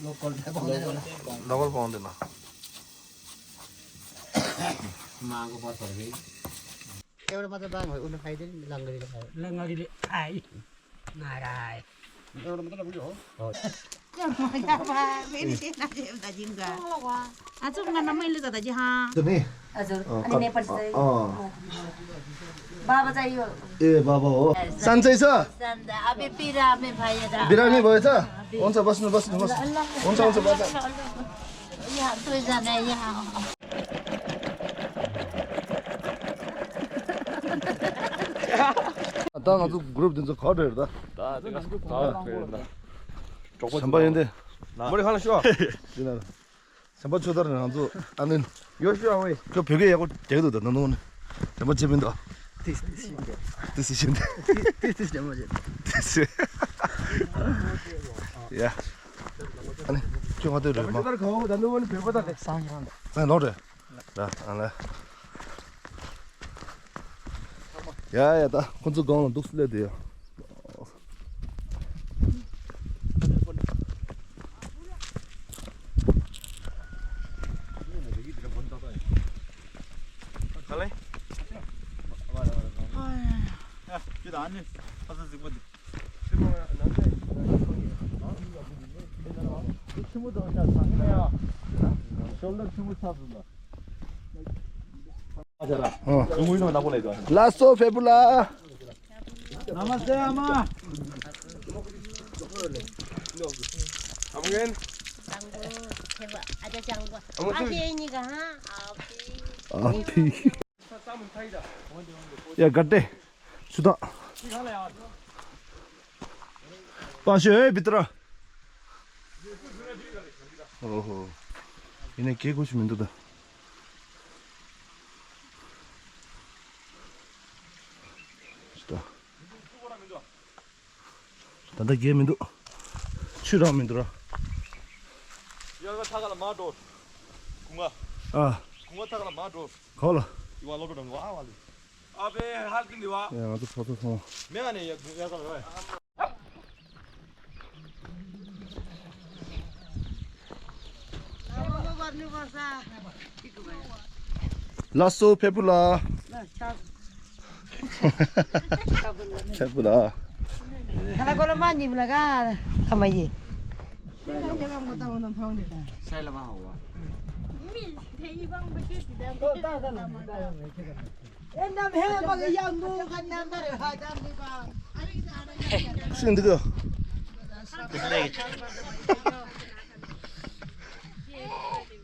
Local पाउँदैन माको पत्थर एउटा मात्र दाङ हो उनी खाइदियो नि लङ्गरीले खाइ नाराय एउटा मात्र बुझ्यो हो बाबा चाहियो ए बाबा हो सान्छै छ बिरामी भएछ हुन्छ बस्नु बस्नु बस्नु हुन्छ हुन्छ बस्नु 딱 아주 그룹 된저 가려다. 선반인데 머리 하나 씌워. 지나. 선반 초다는 아주 아는 요시야 왜? 그 벽에 야고 대도 더 넣는 선반 재민다. 뜻이신데. त्यस्तो चाहिँ 뜻. 야. 아니 좀 하더래. 막. 저들 가고 나는 배보다 상이란다 아 노래. 나 안래. 야야 다 혼자 가는 독슬래 돼요. 갈래? 야, 이거 안 해. 가서 지금 라쏘 페불라. 나마세 아마. 아무겐. 아피. 야 갔대. 수다. 빠셔 비트라. 오호. 이네 개고시면 되다. 단다 기에민도 추라민도라. 여기가 타가라 마도. 궁가. 아, 궁가 타가라 마도. 걸어. 이거 로그던 거 아와리. 아베 할긴데 와. 야, 나도 포도 성. 메가네 야가 왜? 라쏘 페불라. 페불라. Kalau kalau mandi belakang, sama ye. साइलमा हो Enam he bagi yang tu kan enam dari hajam ni bang. 수행 드려.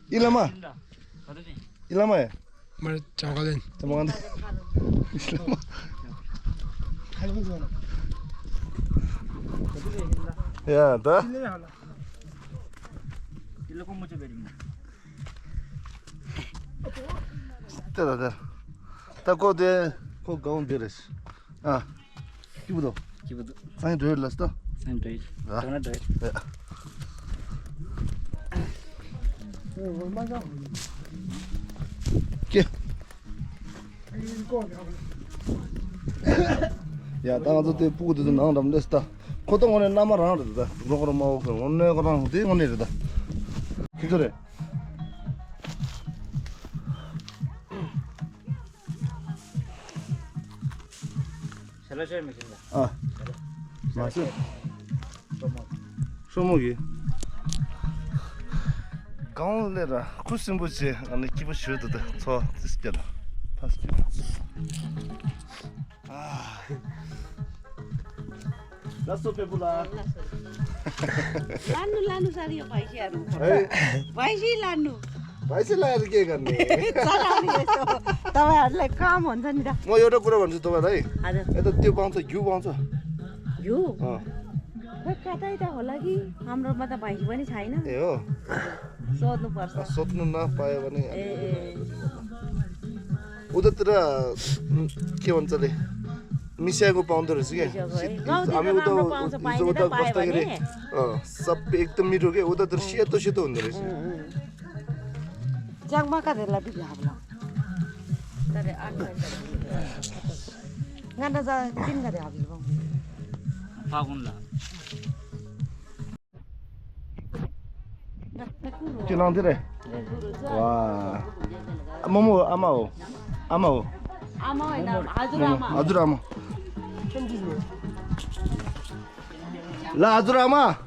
일라마. 일라마에. 말 잠깐만. 잠깐만. 일라마. 야, 다. इल्लोको मुचो bearing 때다. ताको को गाउँ देरेस. 아. 기부도. किबुदु 아니 되었어. सेन्ट्रेज 아. तोना दय 야. 게. 야, 땅아도 때 보고도 나온다면 됐다. 고동원에 남아라 그러다. 그거로 뭐 오늘 거랑 어디 오늘이다. 기절해. सेलेसर machine 아. 맞아. 소목이. 가운데라 쿠슨 부지 안에 기부 쉬어도다. 저 진짜로. 파스티. 아. 라쏘 페불라. Lanu lanu sari apa isi aru. 에이, Paisi lanu. 바이슬라야 के गर्ने. Sarari eso. तपाईहरुलाई काम हुन्छ नि त. म एउटा कुरा भन्छु तपाईलाई. हजुर. यता त्यो पाउँछ घिउ पाउँछ. यो अँ खै कतै त होला कि हाम्रोमा त भैँसी पनि छैन. ए हो. सोध्नु पर्छ. सोध्नु नपायो भने ए उतातिर के भन्छ अरे मिसाएको पाउँदो रहेछ क्या. हामी उता उता बस्दाखेरि सबै एकदम मिठो के उतातिर सेतो सेतो हुँदो रहेछ. Jangma ka dela bi habla. Tare art. Nganda za tin ka de habla bang. फागुन ला Kinang dire. Wah. Momo amao. Amao. 아두라마. 라 아두라마.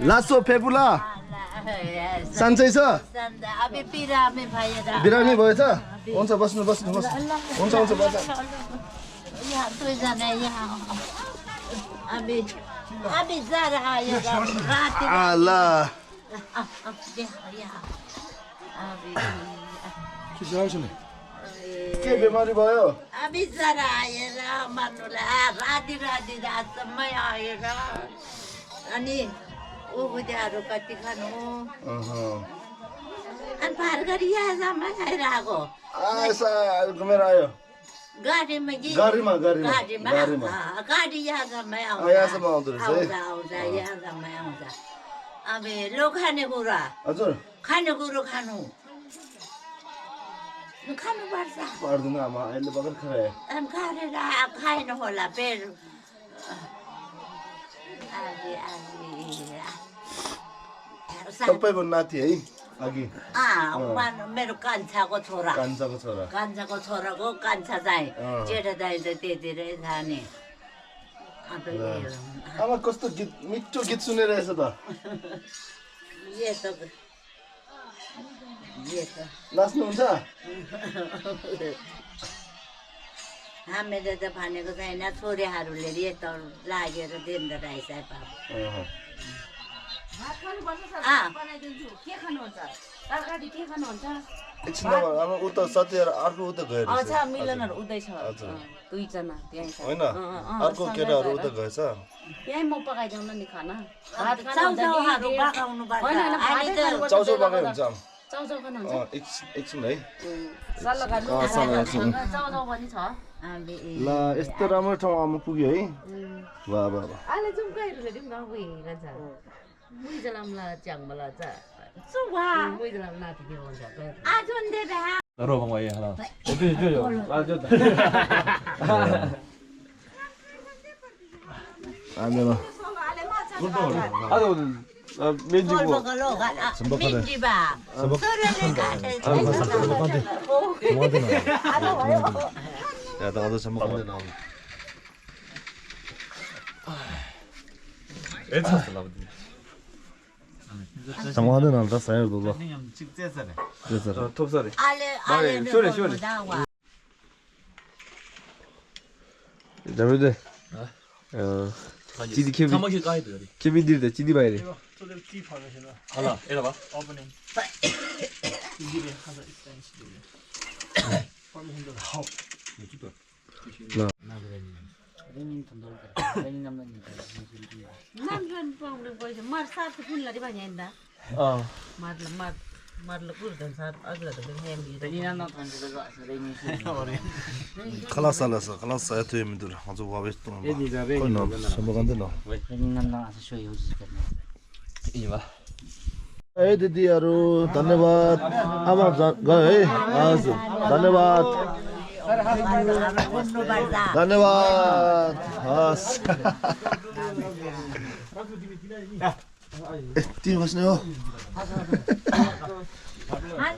라소 페불라. 산체서. 비라미 보여서. 온차 버스. 온차 버스. Ya, tu sana ya. Abi zara ya. Rati. 알라. Ya. Abi. 기절하시네. 꽤 배말이 봐요. Abi zara ya manula. Rati da samaya ya. Ani ubujaru kati khanu. 어허. An par gariya sama rago. 아사 그메라요. गाडी में जी गाडीमा गाडी यहाँ समय आउँछ यहाँसम्म आउँदो रहेछ है आउँछ यहाँ समय आउँछ अब लो खाने कुरा हजुर खानु पर्छ पर्दैन आमा अहिले भर्खर खाए अनि खाएर खाएन होला पेट सबैको नाति है अघि मेरो कान्छाको छोरा कान्छाको छोराको कान्छा चाहिँ जेठा दाइ त त्यतिरै जाने आमा कस्तो गीत मिठो गीत सुनिरहेछ त नाच्नुहुन्छ हामीले त भनेको छैन छोरीहरूले यस्तो लागेर दिँदो रहेछ एकछिन आमा उ त सत्य अर्को उ त गएर मिलनहरू उतै छ दुईजना त्यहीँ छ होइन अर्को केटाहरू उता गएछ त्यहीँ म पकाइदिउँ न नि खाना चाउचाउहरू पकाउनु पर्छ चाउचाउ पकाइ हुन्छ आमा चाउचाउ खानुहुन्छ एकछिन है चाउचाउ पनि छ ल यस्तो राम्रो ठाउँ आमा पुग्यो है वाह वाह वाह अहिले जाउँ कहिले दिउँ न भन्छ मुइजलामला च्याङबला चा मुइजलाम नाति के भन्छ 나로 방와이 하나. 아메마 아도 민지고. 민지바 야 나도 전복한데 나오 엔터스 나오지. 정화는 안 땄어요 그거 됐어 톱살이. 알레 쇼래. 자매들 GD 케빈 사무실 가이드 여기. 케빈들다 GD 봐야 돼 하나. 이리 봐. 남편 뻥을 보이죠 말 사트 분라리 많이 한다 말로 꿀던 사 아들도 햄이 خلاص ساعته يمدر حظو وابستو كنا سمغندنا ए दिदीहरु धन्यवाद आमा गयो है हजुर धन्यवाद हस् तिमी बस्ने हो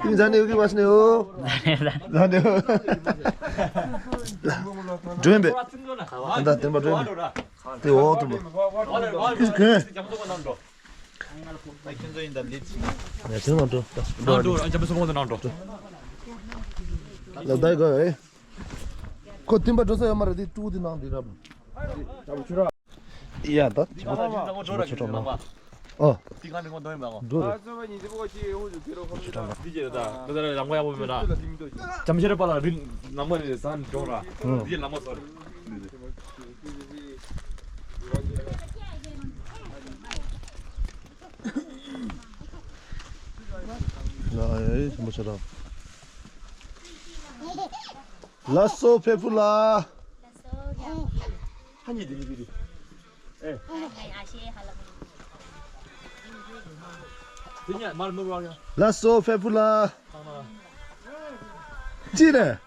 तिमी जाने हो कि बस्ने हो जाने हो जोइम्बे अन्त तिम्रो जोइम्बे त्यो हो तिम्रो के 야, 들어만 줘. 나도 이제 무슨 건데 나도. 나 이거 해. 그 팀바 줘서 엄마를 뒤 두디 나온 뒤라. 잡아 주라. 야, 너. 어. 띵하는 건 너무 많아. 줘. 이제다. 너들 남과야 보면은 잠시를 빨라 남과에 산 줘라. 이제 남았어. 야, 에이, 좀 쳐라. 라쏘 페플라. 한이 드리비리. 예. 그냥 말 먹으라고. 라쏘 페플라. 찌네.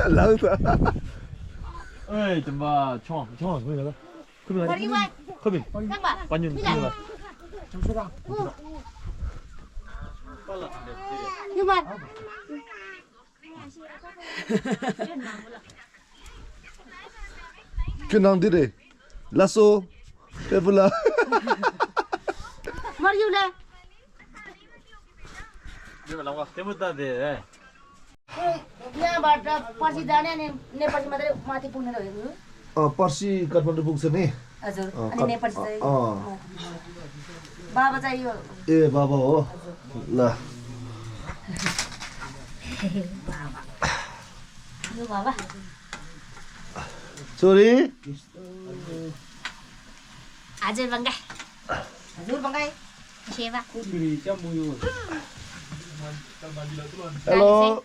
라우다. 에이, 좀 봐. 총 뭐야? 커빈 Pergi Wan. 커빈 Sang Pak. 완전 커빈 Nhưng mà 균낭들이 라쏘 페블라 mari udah. Dia malam kau temu tadi. यहाँबाट पछि जाने अनि नेपाली मात्रै माथि पुग्ने रहेको पर्सि काठमाडौँ पुग्छ नि हजुर अनि नेपाली चाहिँ अँ बाबा चाहिँ यो ए बाबा हो ल यो बाबा छोरी हजुर बङ्गा हजुर बङ्गाई सेवा hello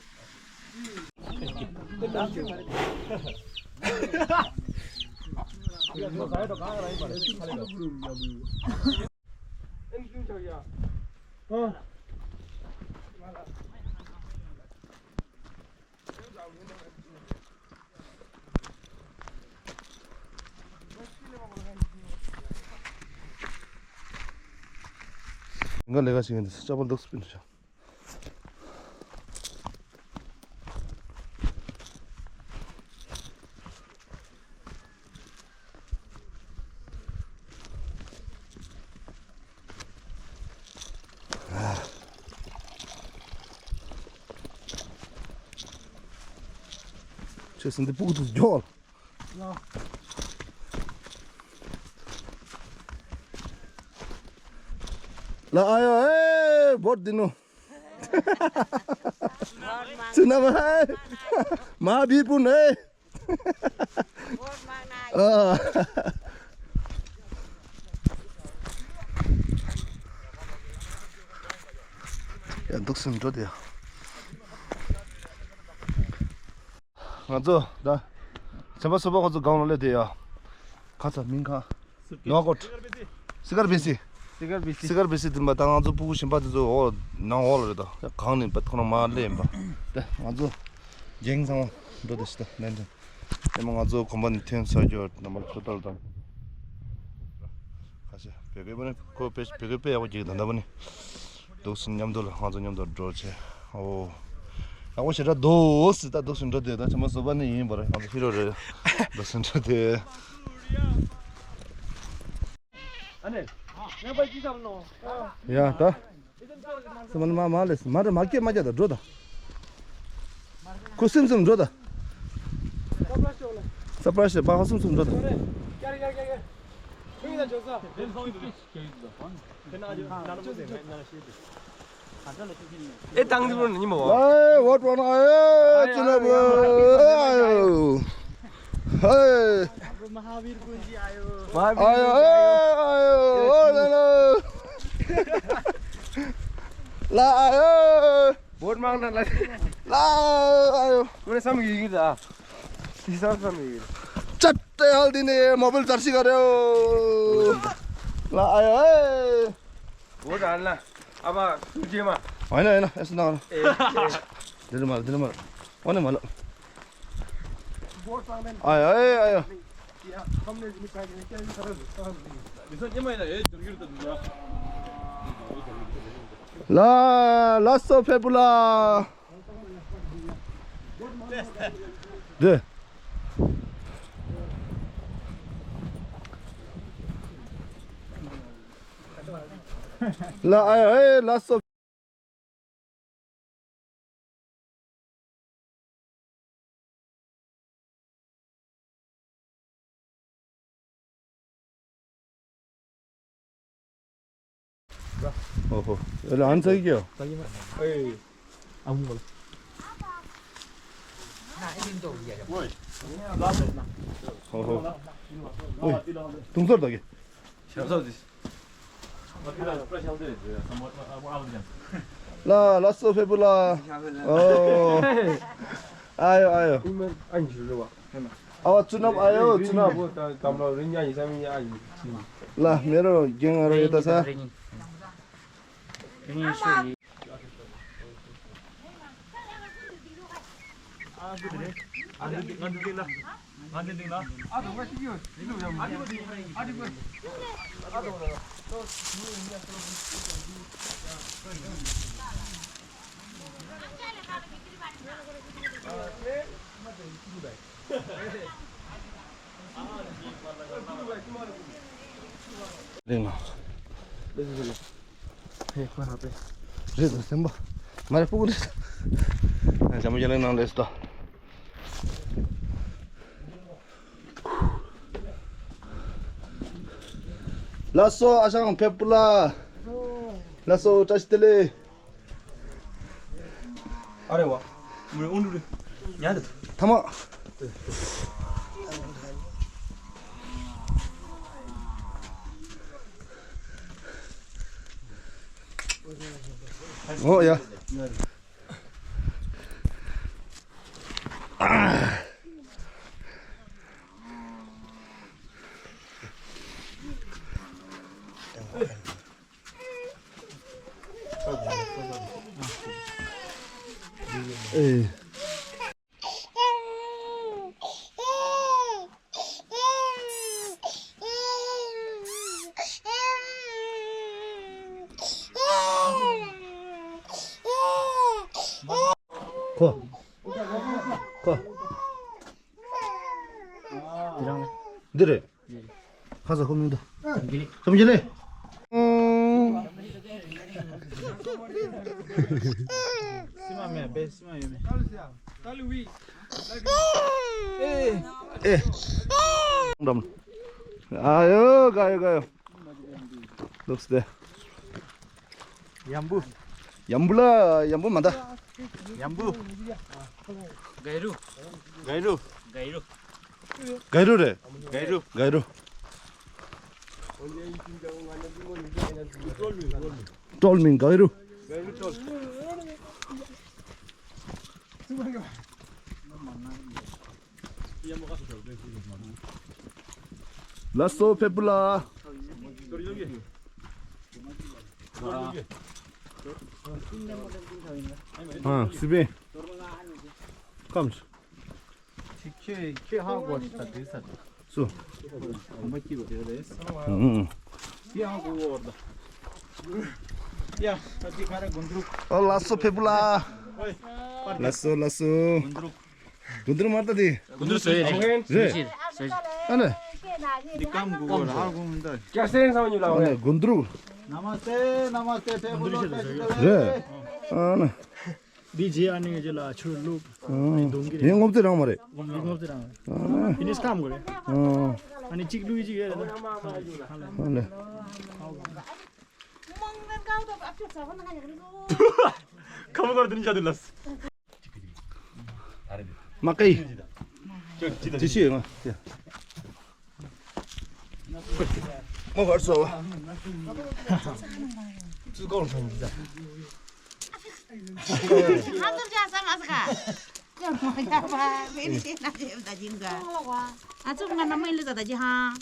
이건 내가 지금 저번 덕스핀이죠. Čia sunt de pugutul jol. La ayo vote दिनु चुनाव है महावीर पुन है या 독선 저대야 맞아 나 잡아 서버 가서 가운데 돼요 가자 민가 너하고 시가르 베시 시가르 베시 좀 마땅한 좀 보고 싶어도 저 나올래다 강은 받거나 말래 봐 맞아 쟁상 너도시다 nen전 내가 아주 건반 텐 사이저 넘어 토탈다 가자 배배번에 그 배배 하고 지금 단다보니 독선 냠돌 하자 냠돌 저체 오 하고 싶다 도스다 독선 저대다 좀 서반이 뭐라 아주 필요를 독선 저대 안에 내가 빨리 잡노 야, 다. 스만 마말레스. 마르 마케 마자다 조다. 코심숨 조다. 서프라이즈 바 호심숨 조다. 여기다 줘서. 에 당들은 이모. 아이, what one 아이, 지나버. 아유. 아이. महावीर पुंजी आयो 아유, 아유. 나나. ला आयो भोट माग्नलाई ला आयो कुनै समय हिँड्दा हिसाब समय चट्टै हाल्दिने मोबाइल चार्सी गर्यो ला आयो ए भोट हाल्न अब सूचीमा हैन हैन यसो नगर दिनु मलाई भने मलाई आयो ए आयो ला लासो फेबुला 네 ला आयो ए लासो 오호 여기 안 서기요 에이 아무 걸 오호 오이 동설다게 라 라소 페불라 어 아유 아유 이만 아니 줄려 아와 주납 아요 주납 감라 린야 이사미 아니 라 मेरो गेङहरु यता छ Dengar. Reda, sembah. Mari pukul. Jamu jalan nang desa. Lasso asang pepula. Lasso touch-tele. 아래 와. 오늘은 야한테 Tama. Oh ya. 거. 거. 들어. 가서 겁니다. 점질래. 아유 가요. Looks there. Yambu. 얌불라 얌불 많다. Yambu. Gairu. 가이로래. Gairu. 가이로. 똘민 가이로. 라쏘 페플라. 수비. Comes. 하고 왔다 됐어. 수. 엄마 끼고 됐어. 하고 왔다. 야, 어디 가라 gondru. 라쏘 페플라. 라쏘. 군드르 마르다디. 군드르 써야 네. 아네. 니감 구걸 하고 온다. 꺄센 사원이 아네 나오네. 군드르. Namaste, 페불로. 네. 아네. DJ आने के जला छोड़ लोग 형 없더라 말에. घुमते रहा फिनिश काम करे अनि चिकलु जी गएर 아네. 가보가로 들은 자 들랐어. 마카이. 지시요. 뭐 벌써 와. 뜨거운 손이다. Hatur jasa mas ka. Yang mau apa? Ini nanti udah juga. Acu nggak nama ini tadi ha.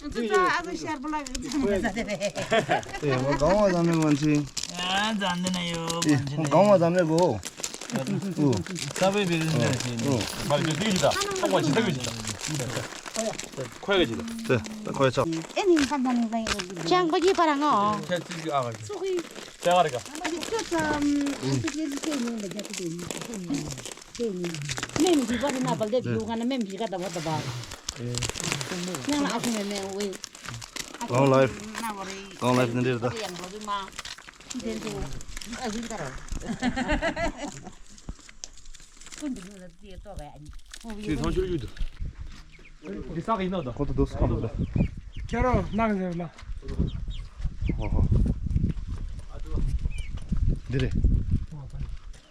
Itu tuh aku share pula 예, 뭐 강화 담는 건지. 아 잔데나요 예, 강화 담내고. सबे business 말 이제 되게지다. 정말 진짜 되게지다. 커야겠지다. 네, 딱 거기 쳐. ini kan dan lain yang bagi barang oh suki 제가 가니까. itu itu ini begitu ini mem juga di nabal deh bukan mem juga dapat dapat yang aku memang we Long life. Long life nanti dah. yang baru mah itu aku tahu pun dulu dia tuh kayak 지금 선실 유도. 우리 싸게 있나다. 그것도 넣었을 겁니다. 켜라 나가세요 나. 어허. 네네.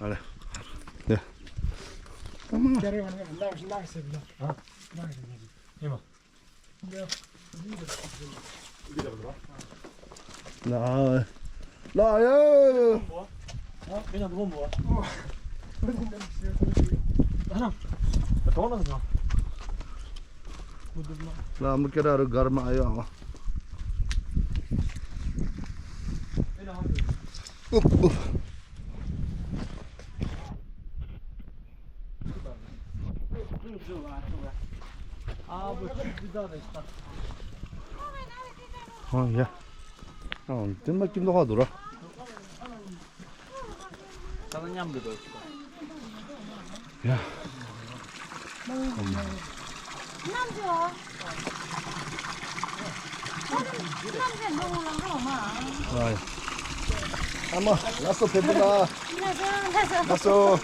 알래. 네. 켜라 나가세요 나. 이마. 나야. 그냥 누구 뭐야? 하나. 더 넣어서 나. 나 아무렇게나 가르마 아요. 야. 정말 낌도 가더라. 다른 냠들도 야. 아마 났어 배부나. 났어.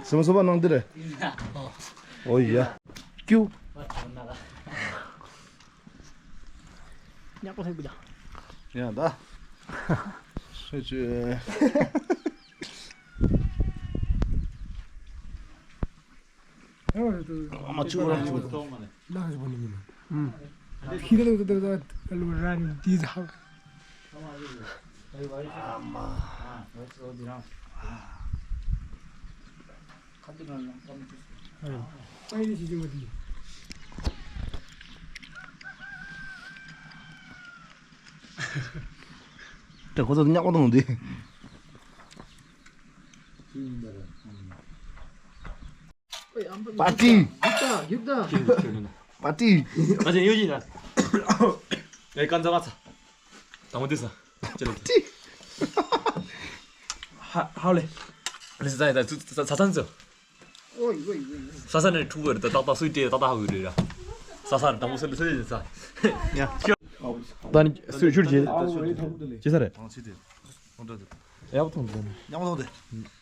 서서 낭들에. 어이야. 뀨. nhắc có thêm bây giờ 야, 나. 이제 아마 찍어라. 나가서 보는 거는. 기다리고 내가 알로라는 디자. 빨리 지금 어디? 거기서 그냥 오던데. 파티. 육다. 파티. 맞아 이거지나 여기 간장 왔어 잘못됐어 파티. 하울래 그래서 자 사산서 이거. 사산을 두고 이랬다 따다 수이때 따다 하고 이래라 사산 당무 설을 설리자 야 난 술지 제사래 지들. 온다들. 야부터 온다 양호도 돼.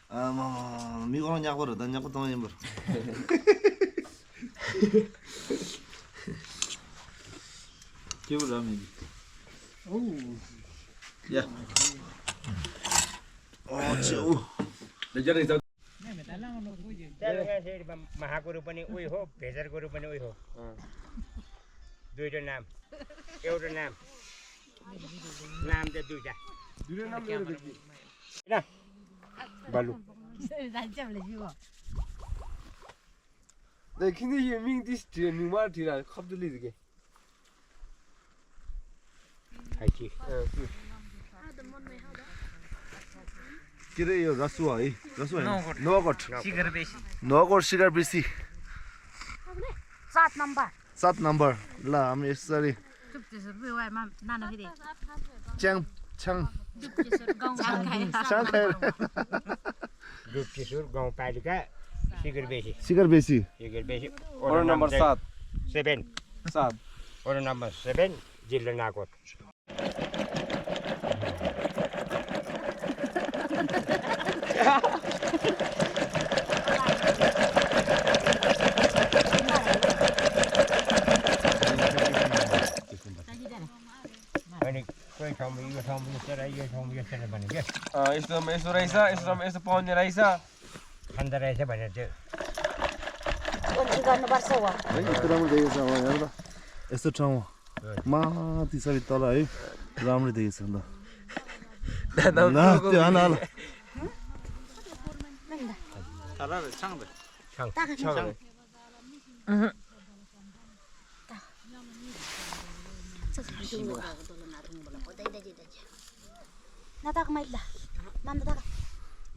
아마 미고는 약으로 난 약도 돈 버. 기분 라면 야. 지우. 내전에 저 Mahaguru पनि उही हो भेजर गुरु पनि उही हो दुईटा नाम एउटा नाम नाम चाहिँ दुईटा नाम होइन बलु 근데 이 민디스 누마 디라 갑자기 이게. खाइची के रे यो रसुवा है रसुवा नवगढ सिगर बेसी 7 नम्बर 7 नम्बर ल हामी यसरी च्याङ छ्याङ रूपकिशोर गाउँपालिका सिगर बेसी वडा नम्बर 7 वडा नम्बर 7 जिल्ला नागोट अनि कोही ठाउँमा यो ठाउँमा यस्तो र यो ठाउँमा यस्तो र भने क्या यस्तो रहेछ यस्तो पाउने रहेछ खाँदो रहेछ भनेर चाहिँ गर्नुपर्छ हो है यस्तो राम्रो देखेको छ हेर त यस्तो ठाउँ माथि सबै तल है राम्रो देखेको छ ल त्यो हाल हाल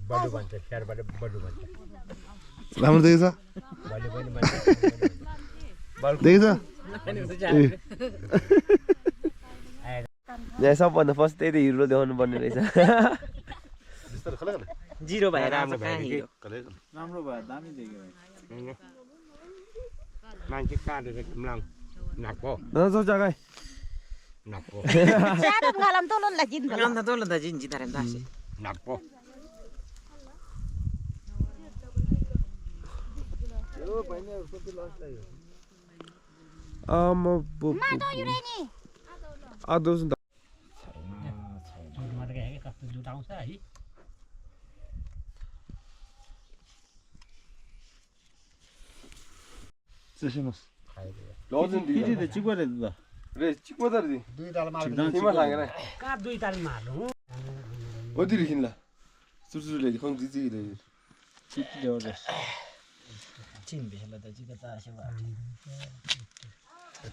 बडु भन्छ स्याहारबाट बडु भन्छ राम्रो देखेछ बडु पनि देखेछ यहाँ सबभन्दा फर्स्ट त्यही त हिरो देखाउनु पर्ने रहेछ जिरो भएर राम्रो भयो कि राम्रो भयो दामी देख्यो मान्छे काटेर घुम्लाङ नाक्पो जग्गा नाक्पो Shadow ngalam tolong lagi nih. Ngalam tolong dah jin jitar entah sih. नाक्पो Mana yure ni? Aduh sudah. 쓰시노스 로즌 디디 찍어야 된다. 그래 찍고다리. 힘을 당해라. का दुई ताल मार्नु 어디를 힘라? 수수를 형 디디를. 찍기려. Chin bisa lah tadi kata siapa.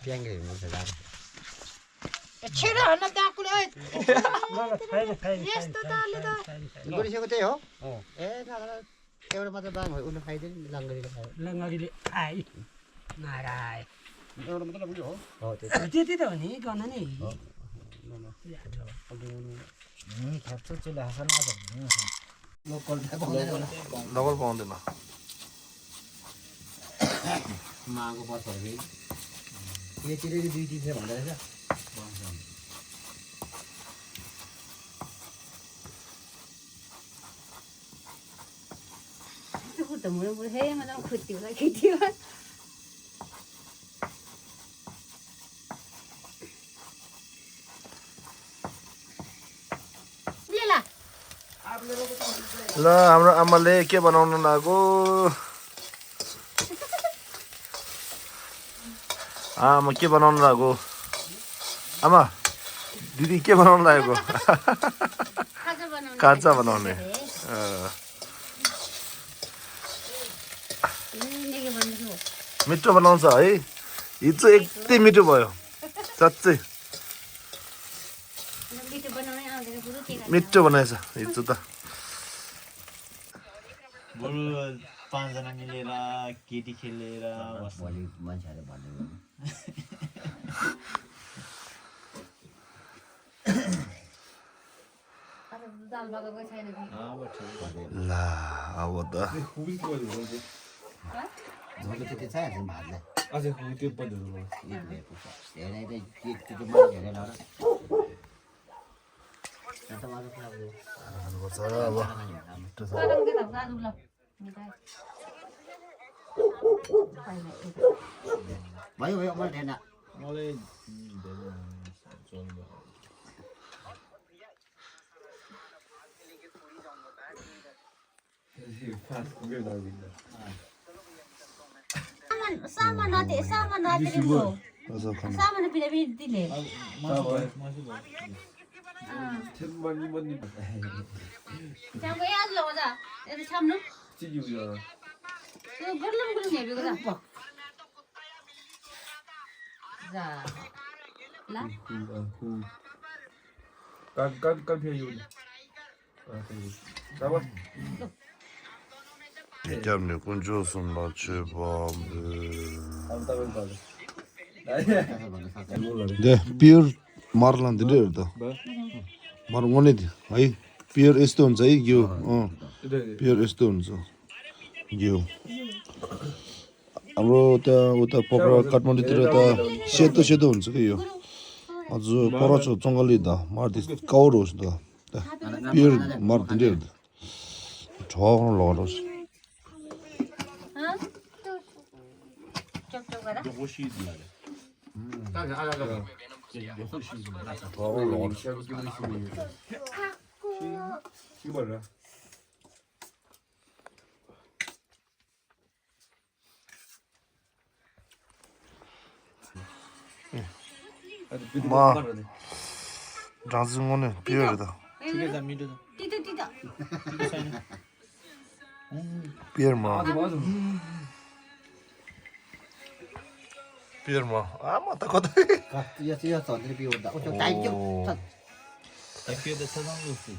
प्याङ्गे हुन्छ छिटो हान्न डाकुले ओइ गरिसकेको त्यही हो ए एउटा मात्र बाङ भयो उसले खाइदियो नि लाङ्गरीले खायो लङ्गरीले आइ नाराय एउटा मात्र पुग्यो हो त्यति त हो नि गर्न नि लगल पाउँदैन माको पत्थर यतिले दुई तिन भन्दो रहेछ खुट्टा मुडो मुडो हे मलाई खुट्टी होला खिट्टी होला ल हाम्रो आमाले के बनाउनु लाग्यो आमा के बनाउनु लाग्यो आमा दिदी के बनाउनु लागेको काँचा बनाउने मिठो बनाउँछ है हिजो यति मिठो भयो साँच्चै मिठो बनाएछ हिजो त बरु 5 जना मिलेर केटी खेलेर भोलि मान्छेहरूले भन्दै ला अब त मैले त्यति चाहिहाल्छ नि भातलाई अझै त्यो पदहरू भयो भयो मलाई ध्यान मलाई सामान नदिएको सामान पिना दिले त्यहाँको याद लगाउँदा यता छाम्नु त्यो गुर्लुम गुर्लुम हेरेको जा ल kan pia yun dapat 예전에 군조선 맞춰봐 네 पियर मार्लान दिले त मार गने दि है पियर यस्तो हुन्छ है घिउ पियर यस्तो हुन्छ घिउ हाम्रो त्यहाँ उता पोखरा काठमाडौँतिर त सेतो सेतो हुन्छ कि यो अझ परछ जङ्गली द मार्दि काउर होस् त पियर मार्दिले ठग लगाउनुहोस् 마 장승원은 비어다 ठिकै छ मिठो छ तितो तितो ठिकै छैन 비어마 비어마 아마 다 거다 यो झन्डै पिउ हुँदा उसो टाइम त्यो त छ जङ्गलसी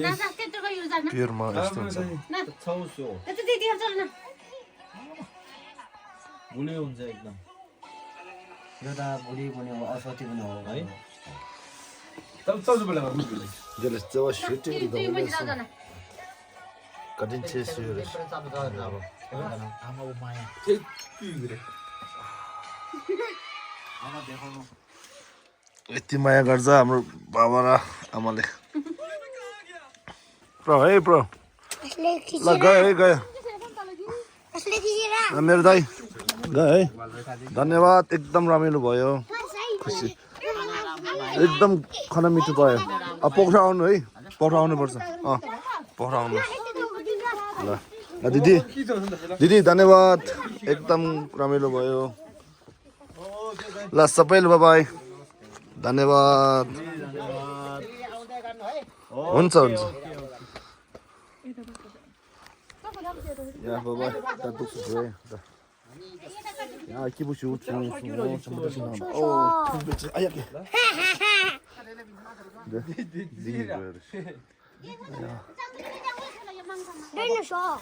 नासा त्यत्रो यो जान्न 비어마 यस्तो हुन्छ छौसो त्यति दिदी चल न गुलियो हुन्छ एकदम यो त भोलि पनि हो असति पनि हो है तब बेला जले जब शूटिङ दुई बजी जाँदैन कठिन छ सुरु आमाको माया यति माया गर्छ हाम्रो बाबा र आमाले प्रो है प्रो ल गयो मेरो दाइ गयो है धन्यवाद एकदम रमाइलो भयो खुसी एकदम खाना मिठो भयो अब पोखरा आउनु है पोखरा आउनुपर्छ पोखरा आउनु ल ल दिदी दिदी धन्यवाद एकदम रमाइलो भयो ल सबैले बाई धन्यवाद हुन्छ हुन्छ या बाबा तातुक सुझे या की बुशु छु छु छु छु छु छु छु छु छु छु छु छु छु छु छु छु छु छु 네. 네. 내는 줘.